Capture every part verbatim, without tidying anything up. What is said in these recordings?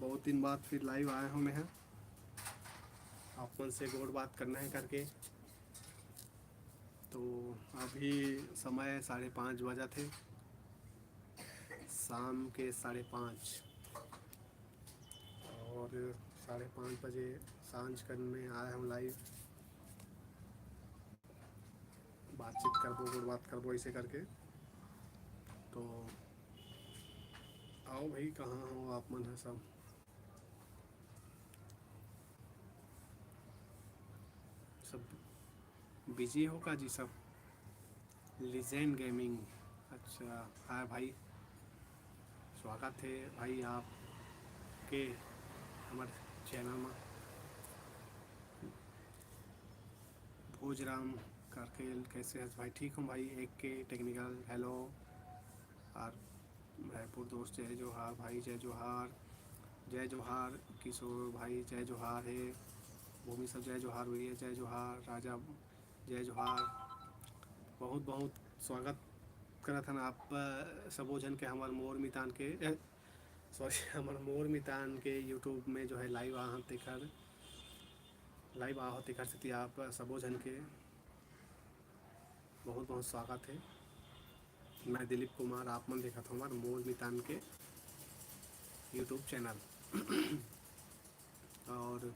बहुत दिन बाद फिर live आए हों मैं ह, आप मन से गोठ बात करना हे करके। तो अभी समय साढ़े पाँच बजत हे, शाम के साढ़े पाँच, और साढ़े पाँच बजे सांझ कन में आए हों live। बातचीत करबो, गोठ बात करबो ऐसे करके। तो आओ भाई, कहाँ हो आप मन ह सब? सब busy हो का जी सब? Legend Gaming, अच्छा, हाय भाई, स्वागत हे भाई आपके हमर channel में। भोजराम करकेल, कैसे हस भाई? ठीक हूँ भाई। एक के technical, hello। और रायपुर दोस्त, जय जोहार भाई, जय जोहार, जय जोहार। किशोर भाई, जय जोहार हे। भूमि सब, जय जोहार भैया, जय जोहार। राजा, जय जोहार। बहुत बहुत स्वागत करत हन आप, अ, सबो झन के हमर मोर मितान के, अ, sorry, हमर मोर मितान के YouTube में जो है live आहत तेखर, live आहत तेखर सेती आप सबो झन के बहुत बहुत स्वागत हे। मैं दिलीप कुमार, आप मन देखत हो हमर मोर मितान के YouTube channel। और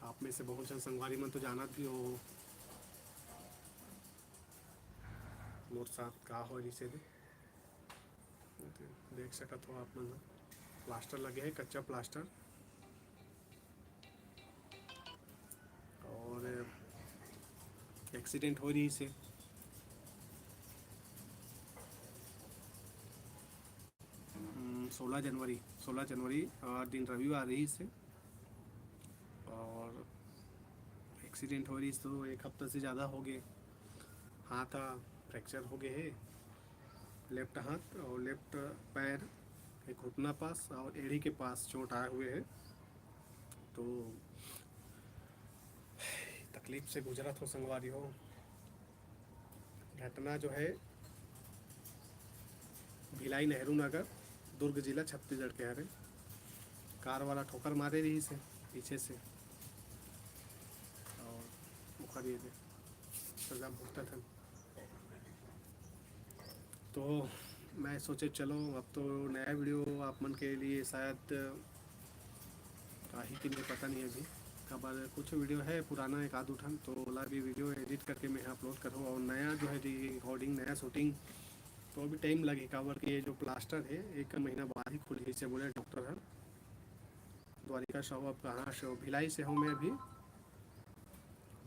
आप में से बहुत झन संगवारी मन तो जानत भी हो मोर साथ का हो रिहिसे। देख सकत हो आप मन ह, plaster लगे हे, कच्चा plaster, और accident हो रिहिसे। हम्म, सोलह जनवरी, सोलह जनवरी, अ, दिन रविवार रिहिसे, और accident हो रिहिस तो एक हफ्ता से ज़्यादा हो गए। हाथ ह fracture हो गए हे, left हाथ और left पैर के घुटना पास और एड़ी के पास चोट आए हुए हे। तो तकलीफ से गुजरत हो संगवारी हो। घटना जो है भिलाई नेहरू नगर, दुर्ग जिला, छत्तीसगढ़ के हरे। कार वाला ठोकर मारे रिहिसे पीछे से और ओकर ये दे सजा भुगतत हन। तो मैं सोचे चलो अब तो नया video आप मन के लिए शायद आही कि नहीं पता नहीं अभी, काबर कुछ video है पुराना एक आध ठन, तो ओला भी video edit करके मैं upload करहूँ। और नया जो है recording, नया shooting, तो अभी time लगे, काबर कि ये जो plaster है एक महीना बाद ही खुलही से बोले doctor हर। द्वारिका साहू, आप कहाँ से हो? भिलाई से हूँ मैं अभी।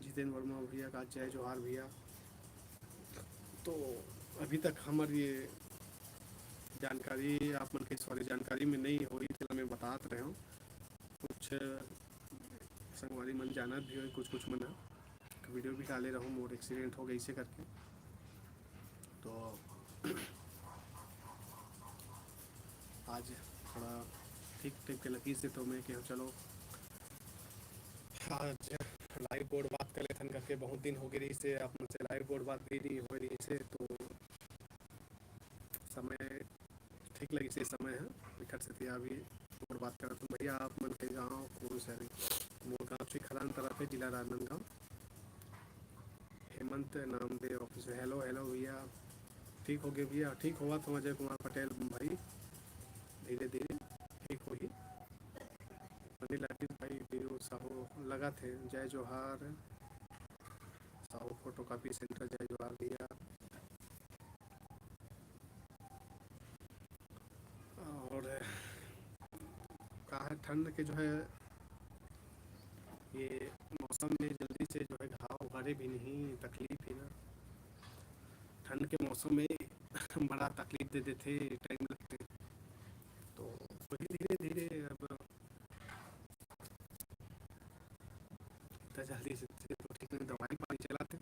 जितेंद्र वर्मा भैया का जय जोहार भैया। तो अभी तक हमर ये जानकारी आप मन के, sorry, जानकारी में नहीं होही, तेला मैं बतात रहे हूँ। कुछ संगवारी मन जानत भी होही, कुछ कुछ मन ह video भी डाले रहूँ, मोर accident हो गइसे करके। तो आज थोड़ा ठीक टाइप के लगिसे, तो मैं कहूँ चलो आज live गोठ बात कर लेथन करके, बहुत दिन हो गए रहिसे आप मन से live गोठ बात भी नहीं हो रहिसे, तो समय ठीक लगिसे समय ह, एकर सेती अभी गोठ बात करत हूँ। भैया आप मन के गाँव कौन से हरे? मोर गाँव श्री खदान तरफ है, जिला Rajnandgaon. Hemant Namdev office, hello hello भैया, ठीक हो गए भैया? ठीक होवत हो अजय कुमार पटेल भाई, धीरे धीरे ठीक होही। अनिल आदित्य भाई, बीरू साहू लगत हे, जय जोहार। साहू photocopy center, जय जोहार भैया। और का है, ठंड के जो है ये मौसम में जल्दी से जो है घाव भरे भी नहीं, तकलीफ ही ना। ठंड के मौसम में बड़ा तकलीफ दे देथे, time लगथे, तो वही धीरे धीरे अब इतना जल्दी से तो ठीक नहीं, दवाई पानी चलाते।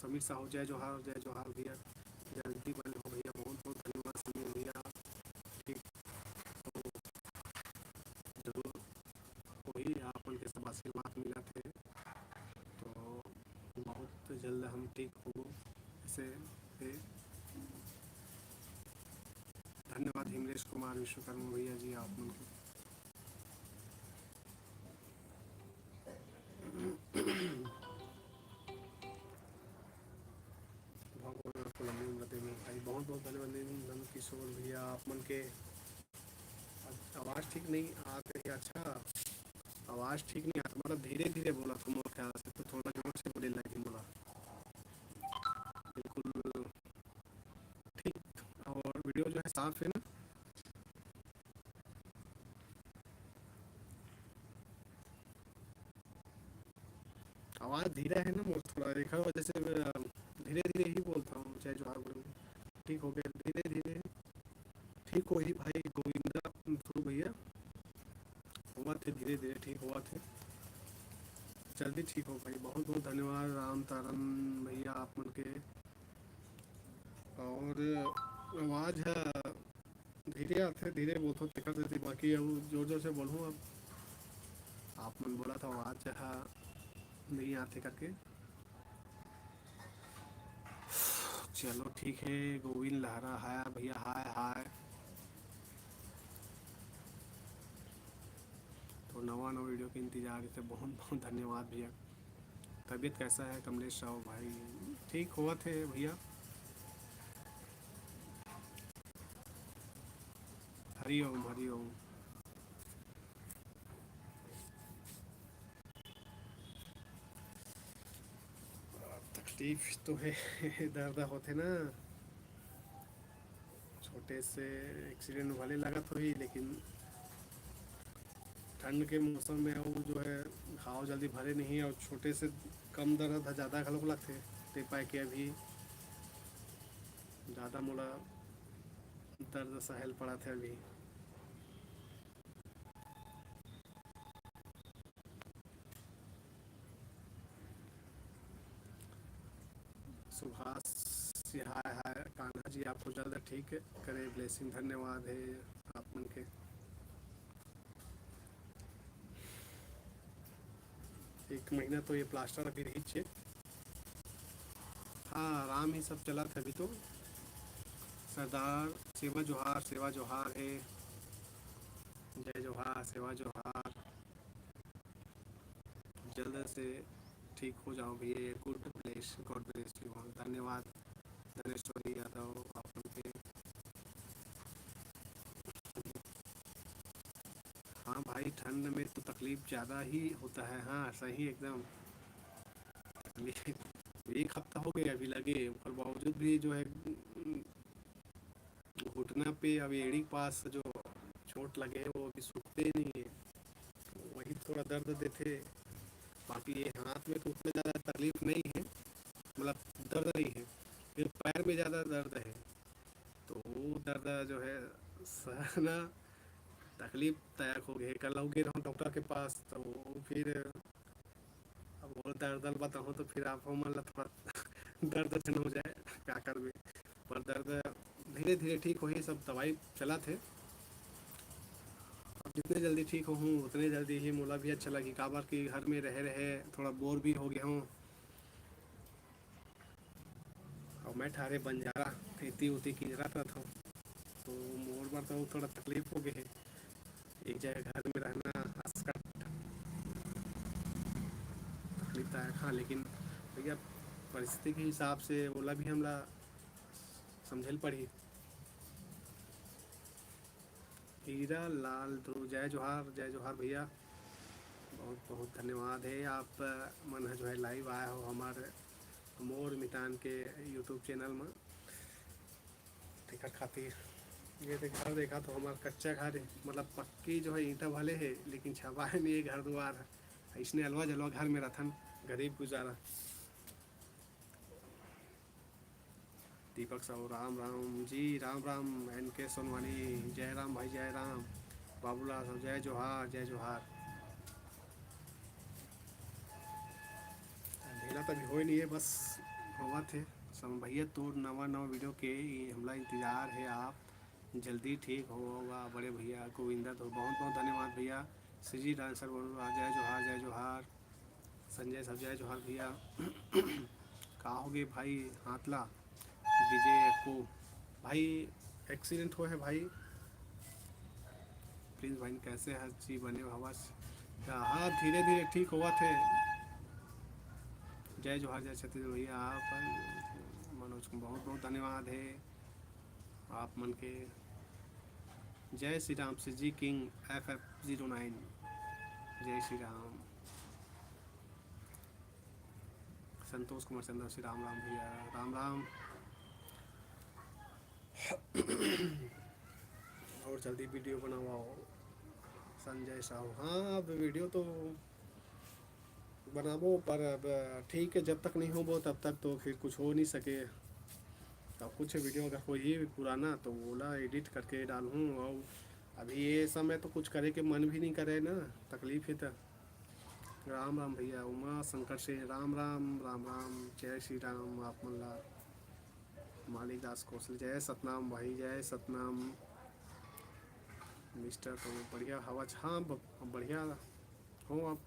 समीर साहू, जय जोहार, जय जोहार भैया, जल्दी बने हो भैया, बहुत बहुत धन्यवाद समीर भैया। ठीक, तो जरूर वही आप मन के सब आशीर्वाद मिलत हे, तो बहुत जल्द हम ठीक होबो। ऐसे हे। धन्यवाद हिमलेश कुमार विश्वकर्मा भैया जी, आप मन के। भगवान आपको लंबी उम्र दे मेरे भाई। बहुत बहुत धन्यवाद नंद किशोर भैया, आप मन के। आवाज़ ठीक नहीं आत रही। अच्छा, आवाज़ ठीक नहीं आत, मतलब धीरे धीरे बोला था मोर ख्याल से, तो थोड़ा जोर से बोले लगी बोला। बिल्कुल ठीक। और वीडियो जो है साफ है ना? आवाज़ धीरे है ना मोर थोड़ा, एखर वजह से धीरे धीरे ही बोलता हूँ, चाहे जोहार बोलूँ। ठीक हो गया, धीरे धीरे ठीक हो ही भाई गोविंदा थ्रू भैया, होवत हे धीरे धीरे ठीक होवत हे, जल्दी ठीक हो भाई। बहुत बहुत धन्यवाद राम तारन भैया आप मन के। और आवाज़ है धीरे आथे, धीरे बोलथो तेकर सेती, बाकी अब जोर जोर से बोलहूँ। अब आप मन बोला था आवाज़ हा नहीं आथे करके। चलो ठीक है, गोविंद लहरा हाय भैया, हाय हाय। तो नवा नवा वीडियो के इंतजार, इसे बहुत बहुत धन्यवाद भैया। तबीयत कैसा है कमलेश राव भाई? ठीक होवत हे भैया। हरिओम हरिओम। तकलीफ तो है दर्द होथे ना, छोटे से एक्सीडेंट वाले लगत होही, लेकिन ठंड के मौसम में वो जो है घाव जल्दी भरे नहीं, और छोटे से कम दर्द था, ज़्यादा घलोक लगथे। ते पाए के अभी ज़्यादा मोला दर्द सहल पड़ा थे अभी। सुभाष जी, हाय हाय कान्हा जी, आपको जल्द ठीक करे, ब्लेसिंग, धन्यवाद है आप मन के। एक महीना तो ये प्लास्टर अभी रही छे। हाँ, आराम ही सब चलत हे अभी तो। सरदार सेवा जोहार, सेवा जोहार है। जय जोहार, सेवा जोहार। जल्द से ठीक हो जाओ भैया, good bless, God bless you। धन्यवाद धनेश्वरी यादव आप मन के। हाँ भाई, ठंड में तो तकलीफ ज़्यादा ही होता है। हाँ, सही एकदम। तकलीफ एक हफ्ता हो गया अभी लगे, ओकर बावजूद भी जो है घुटना पे, अभी एड़ी के पास जो चोट लगे है वो अभी सूखते ही नहीं है, वही थोड़ा दर्द देथे। बाकी ये हाथ में तो उतना ज़्यादा तकलीफ नहीं है, मतलब दर्द नहीं है, फिर पैर में ज़्यादा दर्द है, तो वो दर्द जो है सहना तकलीफ दायक हो गए। कल गे रहूँ डॉक्टर के पास, तो वो फिर अब वो दर्द ल बताहूँ तो फिर आप मन ला थोड़ा दर्द झन हो जाए, का करबे। पर दर्द धीरे धीरे ठीक होही, सब दवाई चलत हे। अब जितने जल्दी ठीक होहूँ उतने जल्दी ही मोला भी अच्छा लगही, काबर कि घर में रहे रहे थोड़ा बोर भी हो गया हूँ। और मैं ठारे बंजारा, खेती उती किंजरत रहत हूँ, तो मोर बर तो थोड़ा तकलीफ हो गए है। एक जगह घर में रहना असकट तकलीफ दायक। हाँ, लेकिन भैया परिस्थिति के हिसाब से ओला भी हमला समझे ल पड़ही। हीरा लाल ध्रुव, जय जोहार, जय जोहार भैया, बहुत बहुत धन्यवाद है आप मन ह जो है लाइव आए हो हमारे मोर मितान के YouTube चैनल में। तेकर खातिर ये देख, घर देखा तो हमार कच्चा घर है, मतलब पक्की जो है ईंटा वाले है, लेकिन छबाए नहीं है घर दुआर है। इसने अलवा जलवा घर में रथन, गरीब गुजारा। दीपक साहू, राम राम जी, राम राम। एन के सोनवानी, जय राम भाई, जय राम। बाबूलाल साहू, जय जोहार, जय जोहार। अंधेला तो अभी होए नहीं है, बस होवत है। सम भैया, तोर नवा नवा वीडियो के ये हमला इंतजार है, आप जल्दी ठीक होगा बड़े भैया। गोविंदा तो बहुत बहुत धन्यवाद भैया। सीजी डांसर बोल रहा, जय जोहार, जय जोहार। संजय साहब, जय जोहार भैया। का हो गए भाई हाथ ला? डीजे को भाई एक्सीडेंट होय हे भाई। प्रिंस भाई, कैसे हस जी? बने हवस? हाँ, धीरे धीरे ठीक होवत हे। जय जोहार, जय छत्तीसगढ़ भैया। आप मनोज को बहुत बहुत धन्यवाद हे आप मन के। जय श्री राम से जी, king F F zero nine. जय श्री राम। संतोष कुमार चंद्र से राम राम भैया, राम राम। और जल्दी वीडियो बनावाओ संजय साहू। हाँ, अब वीडियो तो बनाबो, पर अब ठीक है, जब तक नहीं होबो तब तक तो फिर कुछ हो नहीं सके। तब कुछ वीडियो अगर होही पुराना तो ओला एडिट करके डालहूँ। और अभी ये समय तो कुछ करे के मन भी नहीं करे ना, तकलीफ है तो। राम राम भैया, उमा शंकर से राम राम, राम राम, जय श्री राम। आप मन ला मालिक दास कौशल, जय सतनाम भाई, जय सतनाम। मिस्टर तो बढ़िया हवा छ-, हाँ, ब-, बढ़िया हो आप।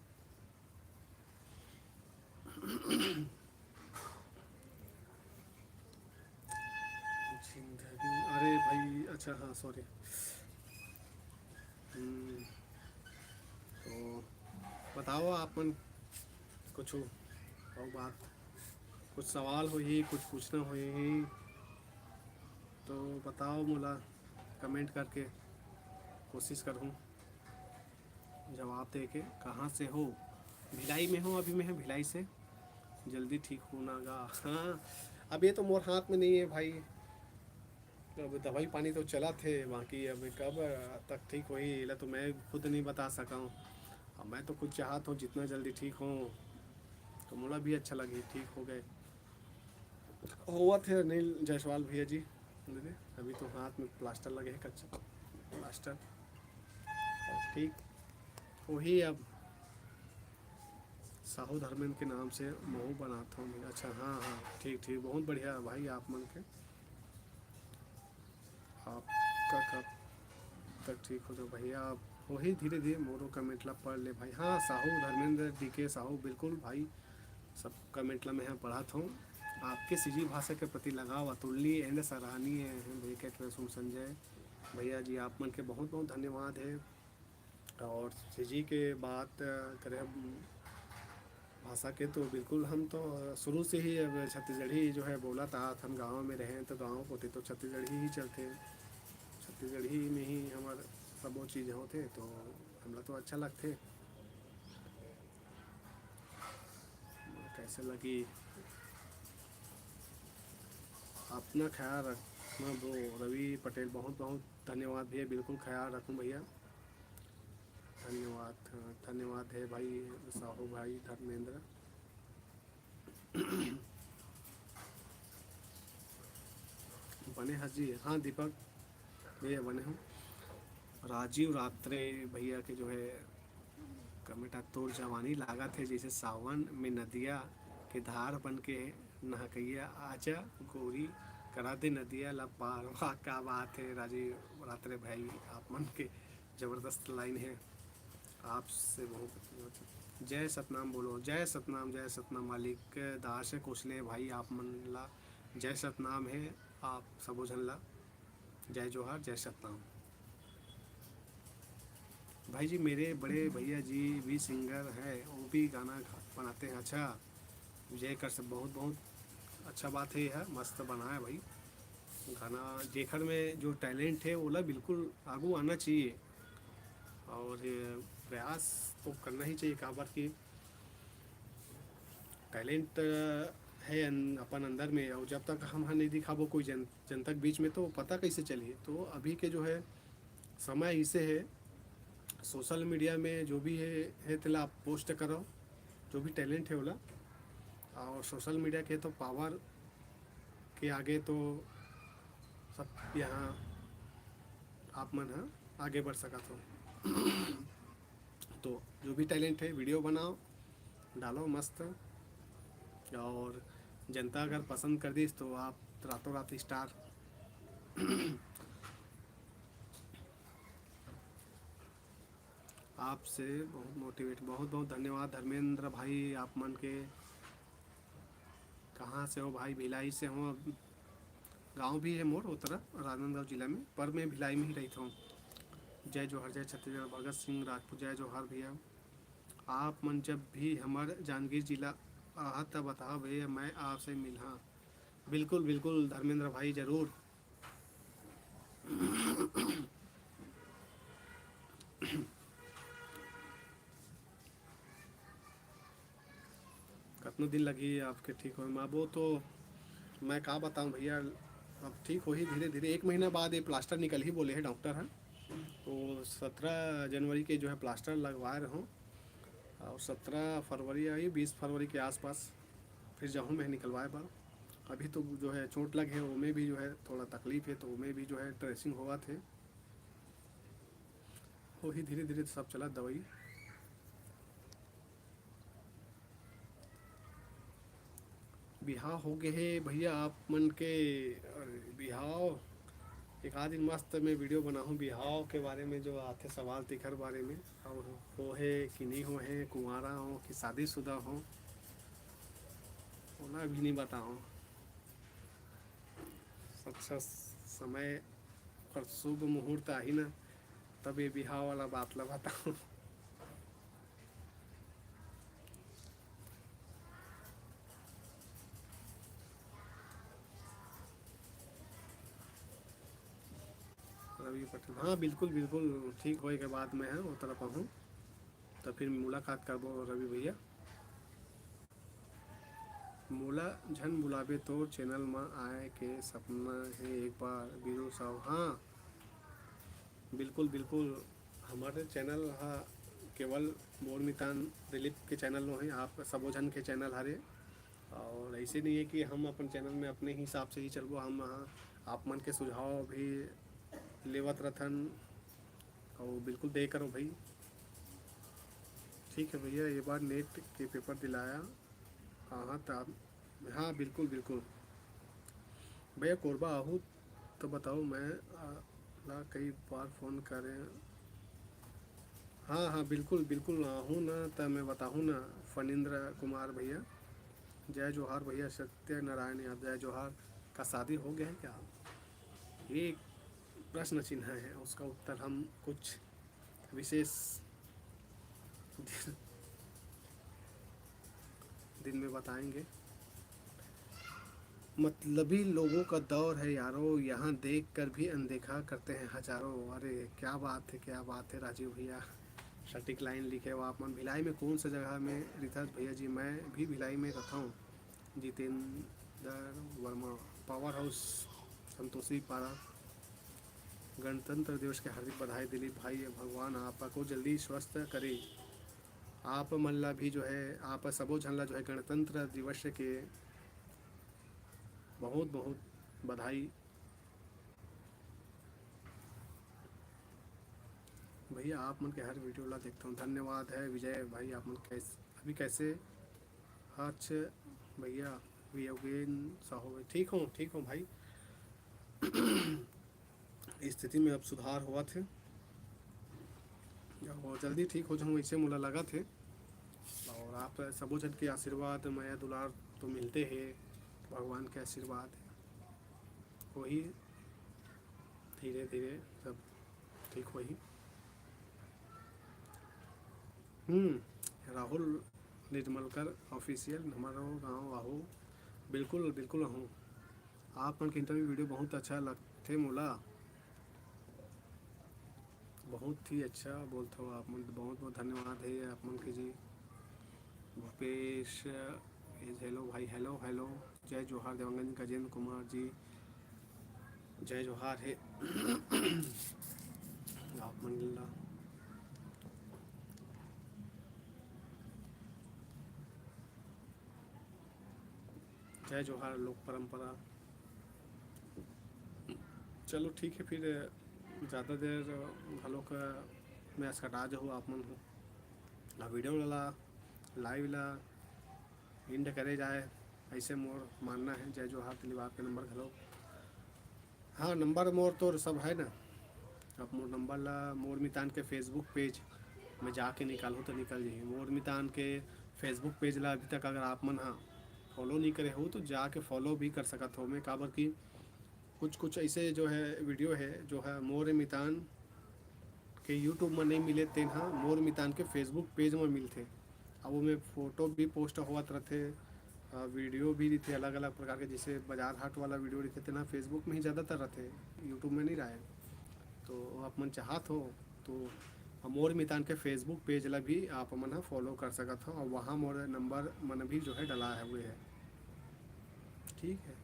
जिंदगी, अरे भाई, अच्छा, हाँ, सॉरी। हम्म, तो बताओ आप मन कुछ और बात, कुछ सवाल होही, कुछ पूछना होही तो बताओ मोला, कमेंट करके कोशिश करहूँ जवाब दे के। कहाँ से हो? भिलाई में हो, अभी मैं है भिलाई से। जल्दी ठीक होना गा। हाँ, अब ये तो मोर हाथ में नहीं है भाई, अब दवाई पानी तो चलत हे, बाकी अब कब तक ठीक होही, एला तो मैं खुद नहीं बता सकंव। अब मैं तो खुद चाहत हूँ जितना जल्दी ठीक हों, तो मोला भी अच्छा लगही, ठीक हो गए। होवत हे अनिल जायसवाल भैया जी, दीदी, अभी तो हाथ में प्लास्टर लगे है, कच्चा प्लास्टर, ठीक होही अब। साहू धर्मेंद्र के नाम से महू बनात हूँ। अच्छा, हाँ, हाँ, ठीक, ठीक, बहुत बढ़िया भाई, आप मन के, आपका कब तक ठीक हो जाओ भैया, आप वही धीरे धीरे मोरो कमेंट ला पढ़ ले भाई। हाँ, साहू धर्मेंद्र डी के साहू, बिल्कुल भाई, सब कमेंट ला मैं यहाँ पढ़त हूँ। आपके सीजी भाषा के प्रति लगाव अतुलनीय and सराहनीय है, ब्रैकेट में सुन संजय भैया जी, आप मन के बहुत बहुत धन्यवाद है। और सीजी के बात करे हम भाषा के, तो बिल्कुल हम तो शुरू से ही अब छत्तीसगढ़ी जो है बोलत आत हन, गाँव में रहें तो गाँव कोती तो छत्तीसगढ़ी ही चलथे, छत्तीसगढ़ी में ही हमर सबो चीज़ होथे, तो हमला तो अच्छा लगथे। कैसे लगी? अपना ख्याल रखना ब्रो। रवि पटेल, बहुत बहुत धन्यवाद भैया, बिल्कुल ख्याल रखूँ भैया। धन्यवाद, हाँ, धन्यवाद है भाई साहू भाई धर्मेंद्र। बने हस जी? हाँ दीपक भैया, बने हूँ। राजीव रात्रे भैया के जो है कमेंट आ, तोर जवानी लागत है जैसे सावन में नदिया के धार बन के नहकइया, आजा गोरी करा दे नदिया ला पार। वाह, क्या बात है राजीव रात्रे भाई, आप मन के जबरदस्त लाइन है। आपसे बहुत जय सतनाम बोलो, जय सतनाम, जय सतनाम मालिक दास कोसले भाई, आप मन ला जय सतनाम है, आप सबो झन ला जय जोहार, जय सतनाम। भाई जी, मेरे बड़े भैया जी भी सिंगर है, वो भी गाना गा-, बनाते हैं। अच्छा, विजय कर से बहुत बहुत अच्छा बात है, यह मस्त बनाया भाई गाना। जेखर में जो टैलेंट है, ओला बिल्कुल आगू आना चाहिए और ये प्रयास तो करना ही चाहिए, काबर कि टैलेंट है अन-, अपन अंदर में, और जब तक हम ह नहीं दिखाबो कोई जन, जनता के बीच में, तो पता कैसे चलिए? तो अभी के जो है समय इसे है, सोशल मीडिया में जो भी है, है तेला आप पोस्ट करो, जो भी टैलेंट है ओला। और सोशल मीडिया के तो पावर के आगे तो सब यहाँ आप मन ह आगे बढ़ सकत हो। तो जो भी टैलेंट है, वीडियो बनाओ, डालो मस्त, और जनता अगर पसंद कर दिस तो आप रातों रात स्टार। आपसे बहुत मोटिवेट, बहुत बहुत धन्यवाद धर्मेंद्र भाई, आप मन के। कहाँ से हो भाई? भिलाई से हो। गांव भी है मोर उतरा राजनांदगांव जिला में, पर मैं भिलाई में ही रहिथों। जय जोहार, जय छत्तीसगढ़, भगत सिंह राजपूत, जय जोहार भैया। आप मन जब भी हमर जांजगीर जिला आहा त बताहा भैया, मैं आपसे मिलहा। बिल्कुल, बिल्कुल धर्मेंद्र भाई, जरूर। कतना दिन लगही आपके ठीक होए म? अब वो तो मैं का बताऊं भैया, अब ठीक होही धीरे धीरे। एक महीना बाद ये प्लास्टर निकलही बोले हे डॉक्टर ह। तो सत्रह जनवरी के जो है प्लास्टर लगवाए रहूं और सत्रह फरवरी आई, बीस फरवरी के आसपास फिर जाहूं मैं निकलवाए बर। अभी तो जो है चोट लगे हे, ओमे भी जो है थोड़ा तकलीफ है, तो ओमे भी जो है ड्रेसिंग होवत हे। होही धीरे धीरे सब चलत दवाई। बिहाव हो गे हे भैया आप मन के? अरे बिहाव, एक आध दिन मस्त मैं वीडियो बनाहूँ बिहाव के बारे में, जो आथे सवाल तेखर बारे में, और होहे कि नहीं होहे, कुंवारा हो कि शादीशुदा हो, ओला भी नहीं बताओ। अच्छा समय और शुभ मुहूर्त आही ना, तब ये बिहाव वाला बात ला बताओ। रवि पटेल, हाँ बिल्कुल बिल्कुल, ठीक होए के बाद मैं ह ओ तरफ आहूँ, त फिर मुलाकात करबो रवि भैया। मोला झन बुलाबे तोर चैनल म आए के सपना हे एक बार बीरू साहू। हाँ बिल्कुल बिल्कुल, हमारे चैनल ह केवल मोर मितान दिलीप के चैनल नो हे, आप सबो झन के चैनल हरे। और ऐसे नहीं है कि हम अपन चैनल में अपने हिसाब से ही चलबो, हम ह आप मन के सुझाव भी लेवत रथन। और बिल्कुल दे करो भाई। ठीक है भैया, ये बार नेट के पेपर दिलाया कहाँ था? हाँ बिल्कुल बिल्कुल भैया, कोरबा आहू तो बताओ, मैं आ, ला कई बार फोन करे। हाँ हाँ बिल्कुल बिल्कुल आहू ना, त मैं बताहूँ ना। फणींद्र कुमार भैया, जय जोहार भैया। सत्य नारायण यादव, जय जोहार। का शादी हो गया है क्या? ये एक प्रश्न चिन्ह है, उसका उत्तर हम कुछ विशेष दिन में बताएंगे। मतलबी लोगों का दौर है यारो, यहाँ देख कर भी अनदेखा करते हैं हजारों। अरे क्या बात है, क्या बात है राजीव भैया, सटीक लाइन लिखे हो आप मन। भिलाई में कौन सा जगह में रिथस भैया जी? मैं भी भिलाई में रहता हूँ। जितेंद्र वर्मा, पावर हाउस, संतोषी पारा। गणतंत्र दिवस के हार्दिक बधाई दिलीप भाई, भगवान आपको जल्दी स्वस्थ करे। आप मन ला भी जो है, आप सबो झन ला जो है गणतंत्र दिवस के बहुत बहुत बधाई। भैया आप मन के हर वीडियो ला देखता हूँ, धन्यवाद है विजय भाई। आप मन कैसे, अभी कैसे? अच्छा भैया, योगेन साहू भाई, ठीक हूँ, ठीक हूँ भाई। स्थिति में अब सुधार होवत हे और जल्दी ठीक हो जाऊँ, ऐसे मोला लगत हे। और आप सबो झन के आशीर्वाद, मया दुलार तो मिलते हे, भगवान के आशीर्वाद होही, धीरे धीरे सब ठीक होही। हम्म, राहुल निर्मलकर ऑफिशियल, हमारो गांव आहू। बिल्कुल बिल्कुल आहू। आप मन के इंटरव्यू वीडियो बहुत अच्छा लगथे मोला। बहुत ही अच्छा बोलथव आप मन, बहुत बहुत धन्यवाद हे आप मन के जी। भूपेश इज हेलो भाई, हेलो हेलो। जय जोहार देवांगन, गजेंद्र कुमार जी, जय जोहार हे। आप मन ला जय जोहार, लोक परंपरा। चलो ठीक है, फिर ज़्यादा देर घलोक मैं अस्कटा जाहूँ आप मन हो। आ वीडियो ला, लाइव ला एंड करे जाए, ऐसे मोर मानना है। जय जोहार दिलीप, आपके नंबर घलो। हाँ, नंबर मोर तो सब है ना। आप मोर नंबर ला, मोर मितान के फेसबुक पेज में जाके निकालहू तो निकल जाही। मोर मितान के फेसबुक पेज ला अभी तक अगर आप मन हा फॉलो नहीं करे हो तो जाके फॉलो भी कर सकत हो। मैं काबर कि कुछ कुछ ऐसे जो है वीडियो है जो है मोर मितान के YouTube में नहीं मिले, तेन ह मोर मितान के Facebook पेज में मिलथे। अब ओमे फोटो भी पोस्ट होवत रथे, वीडियो भी रथे अलग अलग प्रकार के, जैसे बाजार हाट वाला वीडियो रथे, तेन ह Facebook में ही ज़्यादातर रथे, YouTube में नहीं रहे। तो आप मन चाहत हो तो मोर मितान के Facebook पेज ला भी आप मन ह फॉलो कर सकत हो, और वहाँ मोर नंबर मन भी जो है डला है हुए है। ठीक है,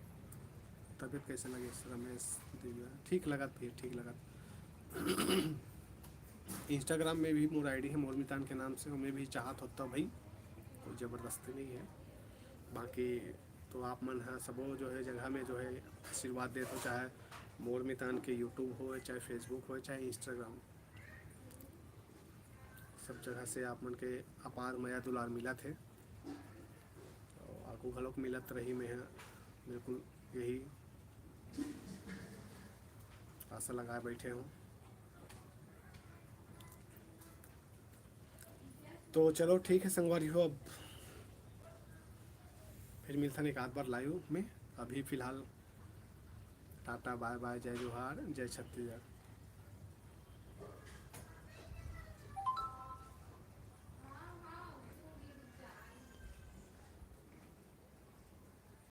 तबीयत कैसे लगे रमेश? दिव्या, ठीक लगत भी, ठीक लगत। Instagram में भी मोर आईडी है मोर मितान के नाम से, ओमे भी चाहत हो तो भाई, कोई ज़बरदस्ती नहीं है। बाकी तो आप मन ह सबो जो है जगह में जो है आशीर्वाद देत हो, चाहे मोर मितान के YouTube हो, चाहे Facebook हो, चाहे Instagram, सब जगह से आप मन के अपार मया दुलार मिलत है, और आगू घलोक मिलत रही। मैं ह बिल्कुल यही आशा लगाए बैठे हूँ। तो चलो ठीक है संगवारी हो, अब फिर मिलथन एक आध बार लाइव में। अभी फिलहाल टाटा, बाय बाय, जय जोहार, जय छत्तीसगढ़।